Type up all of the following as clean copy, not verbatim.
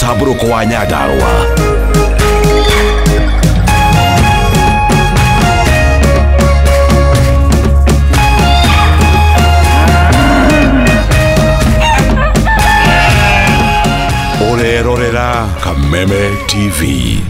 Mũtambũrũko wa Nyandarũa. Ũrerorera Kameme TV.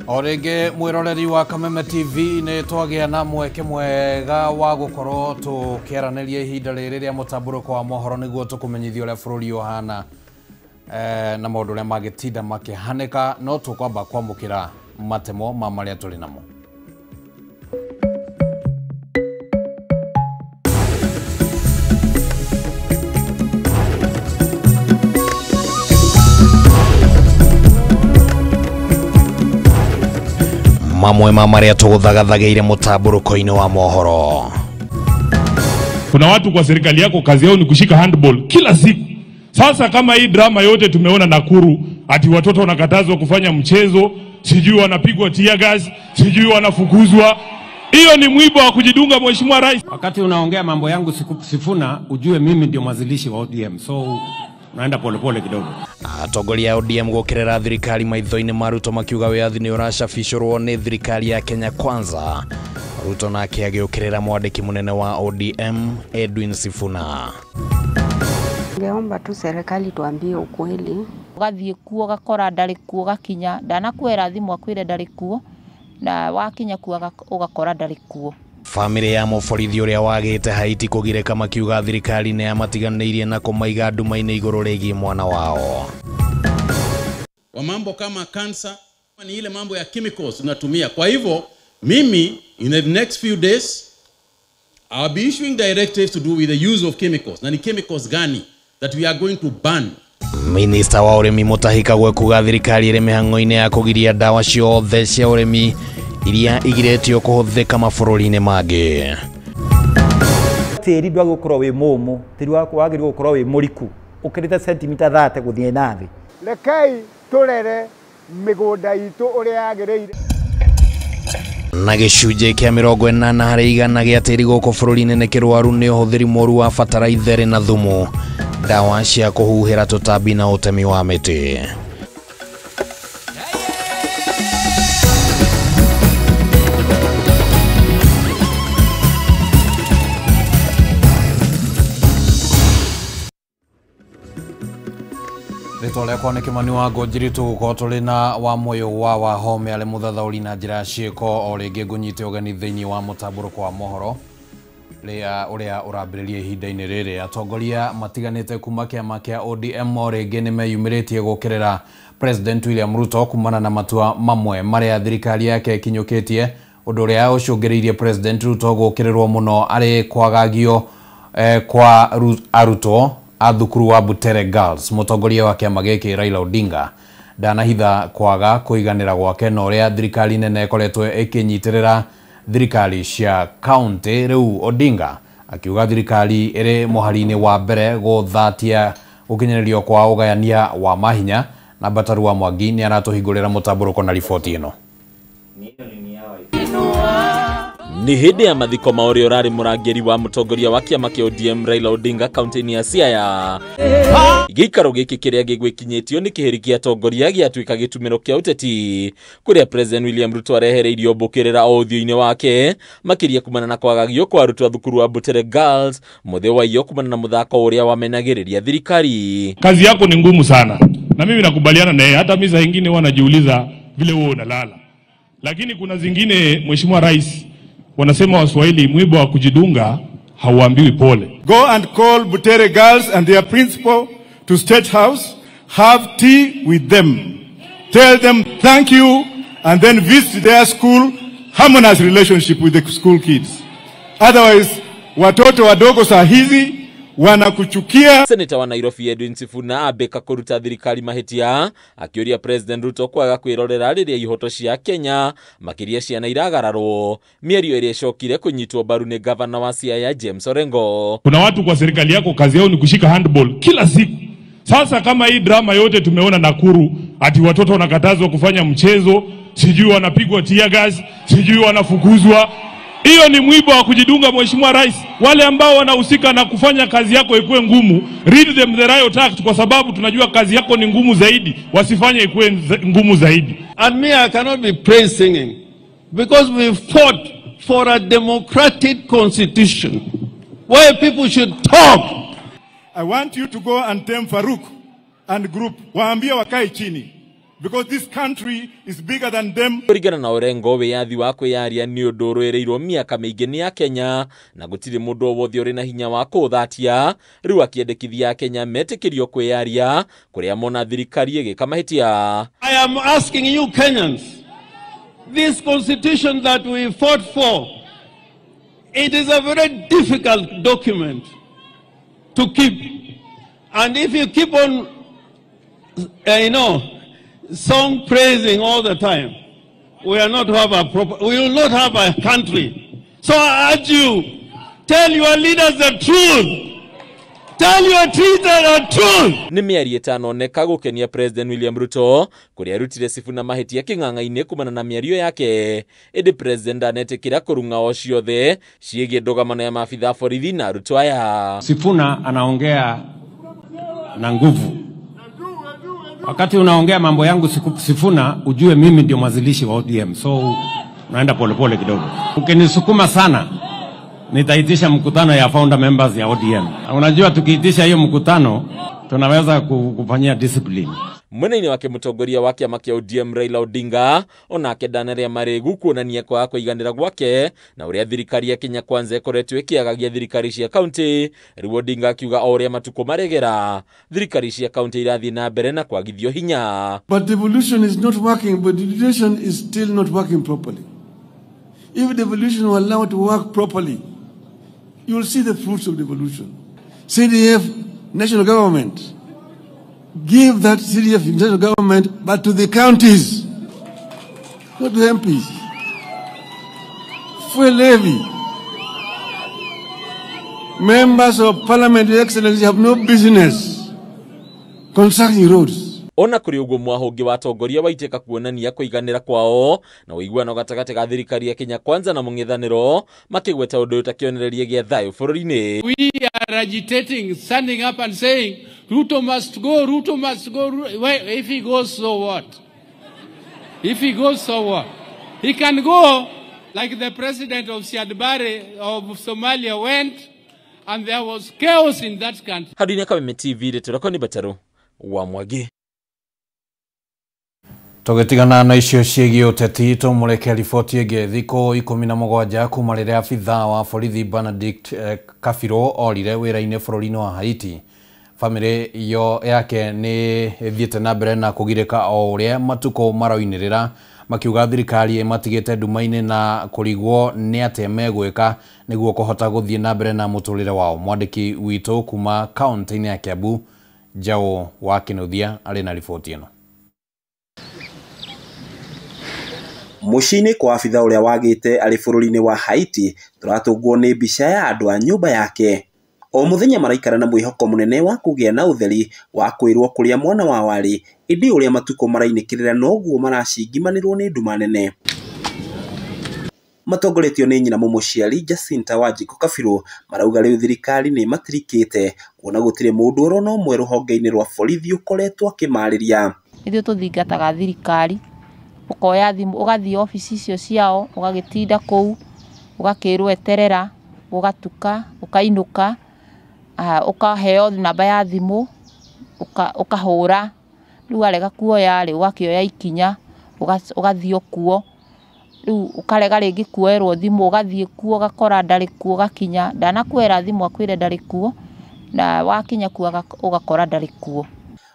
Orege mwiroreri wa Kameme TV ni twagia na mweke mwega wa gukorwo tukiaraniria ihinda riri ria mutamburuko wa mohoro niguo tukumenyithia uria bururi uhana na maundu uria magitinda makihanika no tukwamba kwamukira matemo ma maria turi namo. Mamwe ma maria tuguthagathageire mutamburuko-ini wa mohoro. Kuna watu kwa serikali yako kazi yao ni kushika handball kila siku. Sasa kama hii drama yote tumeona Nakuru, ati watoto wanakatazwa kufanya mchezo, sijui wanapigwa tear gas, sijui wanafukuzwa. Hiyo ni mwiba wa kujidunga, Mheshimiwa Rais. Wakati unaongea mambo yangu Sifuna, ujue mimi ndio mwanzilishi wa ODM. So naenda pole pole kidogo. Atongoria ODM gukirira thirikari maitho-inĩ ma Ruto makiuga wĩyathi nĩ ũracabicũrwo nĩ thirikari ya Kenya Kwanza. Ruto nake agĩũkĩrĩra mwandĩki mũnene wa ODM Edwin Sifuna. Ngeomba tu serikali tuambie ukweli. Ugathiĩ kuo ugakora ndarĩ kuo gakinya ndanakwĩra thimũ akwĩre ndarĩ kuo na wakinya kuo ugakora ndarĩ kuo. Famĩlĩ ya mũborithi ũrĩa wagĩte Haiti kũgirĩka makiuga thirikari nĩ yamatiganĩirie na kũmaiga nduma-inĩ igũrũ rĩgiĩ mwana wao. Wa mambo kama kansa ni ile mambo ya chemicals tunatumia. Kwa hivyo mimi in the next few days I'll be issuing directives to do with the use of chemicals. Na ni chemicals gani that we are going to ban? Minista wa ũrĩmi Mutahi Kagwe kuga thirikari ĩrĩ mĩhang'o-inĩ ya kũgiria ndawa ciothe cia ũrĩmi iria igiretio kũhũthĩka mabũrũri-inĩ mangĩ. Tĩri ndwagĩrĩirwo gũkorwo wĩ mũmũ, tĩri waku wagĩrĩirwo gũkorwo wĩ mũriku ũkĩrĩte sentimita 30 gũthiĩ na thĩ. Rekei tũrere mĩgũnda itũ ũrĩa yagĩrĩire. Na gĩcunjĩ kĩa 80% gĩa tĩri gũkũ bũrũri-inĩ nĩ kĩrwaru nĩ ũhũthĩri mũru wa bataraitha na thumu, ndawa cia kũhuhĩra tũtambi na ũtemi wa mĩtĩ. Rĩtwa rĩakwa nĩ Kĩmani wa Ngũnjiri, tũgũkorwo tũrĩ na wa Moyo wa Wahome arĩ mũthathaũri na njĩra ya ciĩko. O rĩngĩ ngũnyite ũgeni thĩinĩ wa mũtambũrũko wa mohoro rĩa ũrĩa ũrambĩrĩria ihinda-inĩ rĩrĩ. Atongoria matiganĩte kuma kĩama kĩa ODM o rĩngĩ nĩ meyumĩrĩtie gũkĩrĩra President William Ruto kumana na matua mamwe marĩa thirikari yake ĩkinyũkĩtie, ũndũ ũrĩa ũcũngĩrĩirie President Ruto gũkĩrĩrwo mũno arĩ kwagagio kwa arutwo a thukuru wa Butere Girls. Mũtongoria wa kĩama gĩkĩ Raila Odinga ndanahitha kwaga kũiganĩra gwake na ũrĩa thirikari nene ĩkoretwo ĩkĩnyitĩrĩra thirikari cia kaunti. Rĩu Odinga akiuga thirikari ĩrĩ mũhari-inĩ wa mbere gũthatia gũkinyanĩrio kwa ũgayania wa mahinya. Na Bataru wa Mwangi nĩ aratũhingũrĩra mũtambũrũko na riboti ĩno. Ni hĩndĩ ya mathiko ma ũrĩa ũrarĩ mũrangĩri wa mũtongoria wa kĩama kĩa ODM Raila Odinga kaunti-inĩ ya Siaya. Gĩikaro gĩkĩ kĩrĩa gĩgwĩkinyĩtio nĩ kĩhĩri kĩa atongoria gĩatuĩka gĩtumĩro kĩa ũteti kũrĩa President William Ruto arehereirio mbũkĩrĩra o ũthiũ-inĩ wake, makĩria kumana na kwagagio kwa arutwo a thukuru wa Butere Girls mũthĩ wa iyo kumana na mũthako ũrĩa wamenagĩrĩria thirikari. Kazi yako ni ngumu sana na mimi nakubaliana na yeye. Hata mimi saa nyingine huwa najiuliza vile wewe unalala, lakini kuna zingine Mheshimiwa Rais Wanasema Waswahili, mwiba wa kujidunga hauambiwi pole. Go and call Butere girls and their principal to State House, have tea with them. Tell them thank you and then visit their school, harmonize relationship with the school kids. Otherwise, watoto wadogo saa hizi wanakuchukia. Seneta wa Nairobi Edwin Sifuna ambika kuruta thirikari mahitia akiuria President Ruto kwaga kwirorera riria ihoto cia Kenya makiria ciana iragararwo. Mĩario ĩrĩa ĩcokire kunyitwo mbaru nĩ gavana wa Siaya James Orengo. Kuna watu kwa serikali yako kazi yao ni kushika handball kila siku. Sasa kama hii drama yote tumeona Nakuru, ati watoto wanakatazwa kufanya mchezo, sijui wanapigwa tear gas, sijui wanafukuzwa. Hiyo ni mwiba wa kujidunga, Mheshimiwa Rais. Wale ambao wanahusika na kufanya kazi yako ikuwe ngumu, read them the riot act, kwa sababu tunajua kazi yako ni ngumu zaidi, wasifanye ikuwe ngumu zaidi. And me, I cannot be praise singing because we fought for a democratic constitution where people should talk. I want you to go and tell Farouk and group, waambie wakae chini, because this country is bigger than them. Kũringana na Orengo, wĩyathi wa kwĩyaria nĩ ũndũ ũrũĩrĩirwo mĩaka mĩingĩ nĩ Akenya na gũtirĩ mũndũ o wothe ũrĩ na hinya wa kũũthatia. Rĩu akĩendekithia Akenya metĩkĩrio kwĩyaria kũrĩa mona thirikari ĩgĩka mahĩtia. I am asking you Kenyans, this constitution that we fought for, it is a very difficult document to keep. And if you keep on, song praising all the time, we are not have a proper, we will not have a country. So I urge you, tell your leaders the truth. Tell your leaders the truth. Nĩ mĩario ĩtanoneka gũkenia President William Ruto kũrĩa arutire Sifuna mahĩtia kĩng'ang'a-inĩ kumana na mĩario yake. Ĩndĩ President ndanetĩkĩra kũrung'a o ciothe ciĩgiĩ ndũgamano ya maabitha borithi na arutwo aya. Sifuna anaongea na nguvu. Wakati unaongea mambo yangu Sifuna, ujue mimi ndio mwanzilishi wa ODM. So unaenda polepole kidogo. Ukinisukuma sana, nitaitisha mkutano ya founder members ya ODM. Unajua tukiitisha hiyo mkutano, tunaweza kufanyia discipline. Mwena-inĩ wake mũtongoria wa kĩama kĩa ODM Raila Odinga onake ndanarĩa marĩgu kuonania kwaga kũiganĩra gwake na ũrĩa thirikari ya Kenya Kwanza ĩkoretwo ĩkĩagagia thirikari cia kaunti. Rĩu Odinga akiuga o ũrĩa matukũ maregera thirikari cia kaunti irathiĩ na mbere na kwagithio hinya. But devolution is not working, but devolution is still not working properly. If devolution were allowed to work properly, you will see the fruits of devolution. CDF, national government, give that CDF national government, but to the counties, not to the MPs. Fuel levy. Members of Parliament, Your Excellency, have no business constructing roads. Ona kũrĩ ũguo mwahũngĩ wa atongoria waitĩka kuonania kũiganĩra kwao na ũiguano gatagatĩ ga thirikari ya Kenya Kwanza na mũng'ethanĩro makĩgweta ũndũ ũyũ ta kĩonereria gĩa thayũ bũrũri-inĩ. We are agitating, standing up and saying Ruto must go, Ruto must go. Well, if he goes, so what? If he goes, so what? He can go like the president of Siad Barre of Somalia went, and there was chaos in that country. Handũ-inĩ Kameme TV rĩtũrako nĩ Batarũ wa Mwangi. Tũgĩtigana na icio ciĩgiĩ ũteti tũmũreke riboti ĩngĩ. Thikũ 17 kuma rĩrĩa abithaa wa borithi Benedict Kabirũ orire wĩra-inĩ bũrũri-inĩ wa Haiti, bamĩrĩ yo yake nĩ ĩthiĩte na mbere na kũgirĩka o ũrĩa matukũ maroinĩrĩra, makiuga thirikari ĩmatigĩte nduma-inĩ na kũrigwo nĩ atĩa megwĩka nĩguo kũhota gũthiĩ na mbere na mũtũrĩre wao. Mwandĩki witũ kuma kaunti-inĩ ya Kiambu, Njaũ wa Kĩnuthia, arĩ na riboti ĩno. Mũciĩ-inĩ kwa abitha ũrĩa wagĩte arĩ bũrũri-inĩ wa Haiti, tũratũngwo nĩ mbica ya andũ a nyũmba yake. O mũthenya maraikara na mwĩhoko mũnene wa kũgĩa na ũtheri wa kwĩrwo kũrĩa mwana wao arĩ, ĩndĩ ũrĩa matukũ marainĩkĩrĩra noguo maracingimanĩrwo nĩ nduma nene. Matongoretio nĩ nyina mũmũciari Jacinta Wanjikũ Kabirũ, marauga rĩu thirikari nĩ matirikĩte kuona gũtirĩ mũndũ orona ũmwe rũhonge-inĩ rwa borithi ũkoretwo akĩmarĩria. Ithuĩ tũthingataga thirikari, ũkoya thimũ ũgathiĩ obici icio ciao, ũgagĩtinda kũu, ũgakĩrwo eterera, ũgatuka, ũkainũka, ũkaheo namba ya thimũ, ũkahũra, rĩu warega kuoya rĩ, ũgakĩoya ikinya, ũgathiĩ kuo. Rĩu ũkarega rĩngĩ kuoerwo thimũ, ũgathiĩ kuo ũgakora ndarĩ kuo, ũgakinya ndanakuoera thimũ akwĩre ndarĩ kuo, na wakinya kuo ũgakora ndarĩ kuo.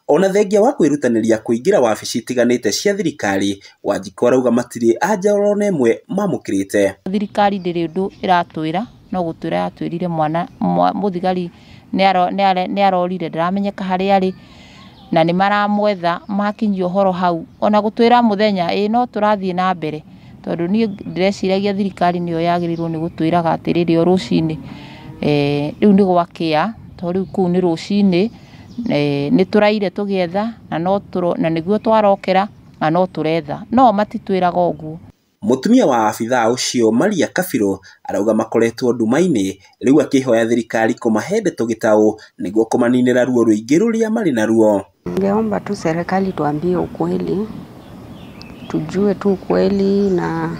Ona thengia wa kwĩrutanĩria kũingĩra wabici itiganĩte cia thirikari, Wanjikũ arauga matirĩ anja ona ĩmwe mamũkĩrĩte. Thirikari ndĩrĩ ũndũ ĩratwĩra, no gũtwĩra yatwĩrire mwana mũthigari nĩ arorire, ndaramenyeka harĩa arĩ, na nĩ maramwetha makinyia ũhoro hau, ona gũtwĩra mũthenya ĩ no tũrathiĩ na mbere, tondũ niĩ ndĩreciragia thirikari nĩyo yagĩrĩirwo nĩ gũtwĩraga atĩrĩrĩ o rũcinĩ, rĩu nĩ gwakĩa, tondũ rĩu kũu nĩ rũcinĩ, nĩ tũraire tũgĩetha na nĩguo twarokera na no tũretha, no matitwĩraga ũguo. Mũtumia wa abithaa ũcio Maria Kabirũ arauga makoretwo nduma-inĩ, rĩu akĩhoya thirikari kũmahe ndeto gĩtaũ nĩguo kũmaninĩra ruo rũingĩ rũrĩa marĩ naruo. Ningeomba tu serikali tuambie ukweli, tujue tu ukweli na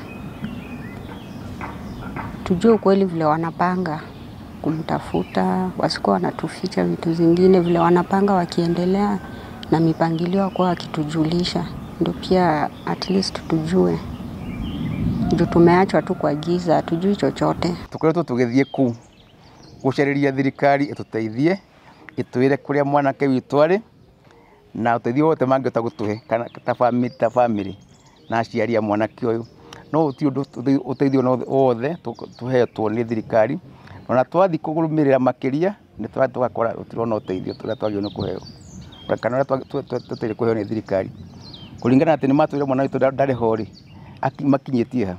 tujue ukweli vile wanapanga kumtafuta, wasikuwa wanatuficha vitu zingine, vile wanapanga wakiendelea na mipangilio kwa wakitujulisha, ndio pia at least tujue. Ndio tumeachwa tu kwa giza, tujui chochote. Tukoretwo tugithie ku gucariria thirikari ituteithie, itwire kuria mwanake witu ari na uteithio wote mangihota gutuhe kana ta family na aciari a mwanake uyu, no uti undu uteithio wothe tuhetwo ni thirikari, ona twathi kurumirira makiria ni tugakora utirona uteithio turia twagirwo ni kuheo kana uria twatwire kuheo ni thirikari kuringana ati ni matwire mwana witu ndari ho ri makinyitie ha.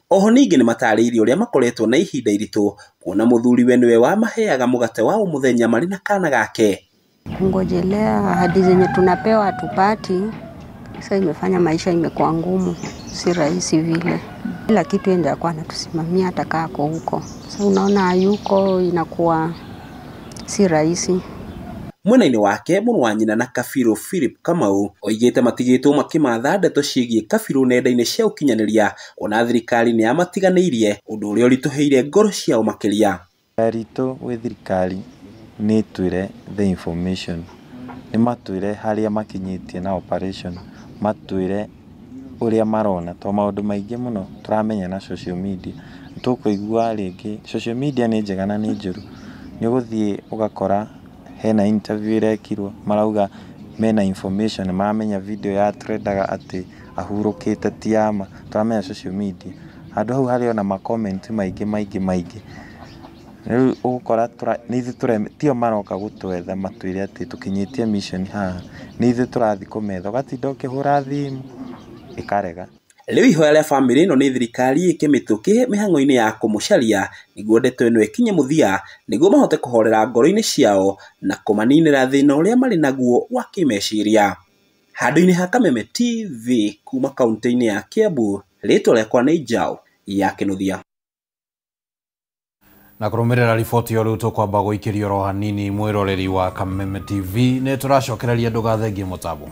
Oho ningĩ nĩ matarĩirie ũrĩa makoretwo na ihinda iritũ kuona mũthuriwe nĩwe wamaheaga mũgate wa o mũthenya marĩ na kana gake. Kungojelea ahadi zenye tunapewa hatupati, sasa imefanya maisha imekuwa ngumu, si rahisi vile. Kila kitu yeye ndiye alikuwa anatusimamia hata kaa ako huko. Sasa unaona hayuko, inakuwa si rahisi. Mwena-inĩ wake mũrũ wa nyina na Kabirũ Philip Kamau oigĩte matigĩtwo makĩmatha ndeto ciĩgiĩ Kabirũ nenda-inĩ cia ũkinyanĩria, ona thirikari nĩ yamatiganĩirie, ũndũ ũrĩa ũritũhĩire ngoro ciao makĩria. Ritũ gwĩ thirikari nĩ ĩtwĩre the information, nĩ matwĩre harĩa makinyĩtie na operation, matwĩre ũrĩa marona, to maũndũ maingĩ mũno tũramenya na social media. Tũkũigua rĩngĩ social media nĩ njega na nĩ njũru, nĩ ũgũthiĩ ũgakora hena interview irekirwo marauga mena information, maramenya video ya trendaga atĩ ahurũkĩte ti ya ma, tũramenya social media. Handũ hau harĩ ona ma comment maingĩ maingĩ maingĩ, rĩu ũgũkora nĩ ithuĩ tio maroka gũtwetha matwĩre atĩ tũkinyĩtie mission haha, nĩ ithuĩ tũrathiĩ kũmetha, ũgatinda ũkĩhũra thimũ ĩkarega. Rĩu ihoya rĩa bamĩrĩ ĩno nĩ thirikari ĩke mĩtũkĩ mĩhang'o-inĩ ya kũmũcaria nĩguo ndeto ĩno ĩkinye mũthia, nĩguo mahote kũhorera ngoro-inĩ ciao na kũmaninĩra thĩna ũrĩa marĩ naguo wa kĩmeciria. Handũ-inĩ ha Kameme TV kuma kaunti-inĩ ya Kiambu, rĩtwa rĩakwa nĩ Njaũ ya Kĩnuthia. Na kũrũmĩrĩra riboti ĩyo rĩu tũkwamba gũikĩrio oro hanini mwĩroreri wa Kameme TV, nĩ tũracokereria ndũgathengie mũtambo.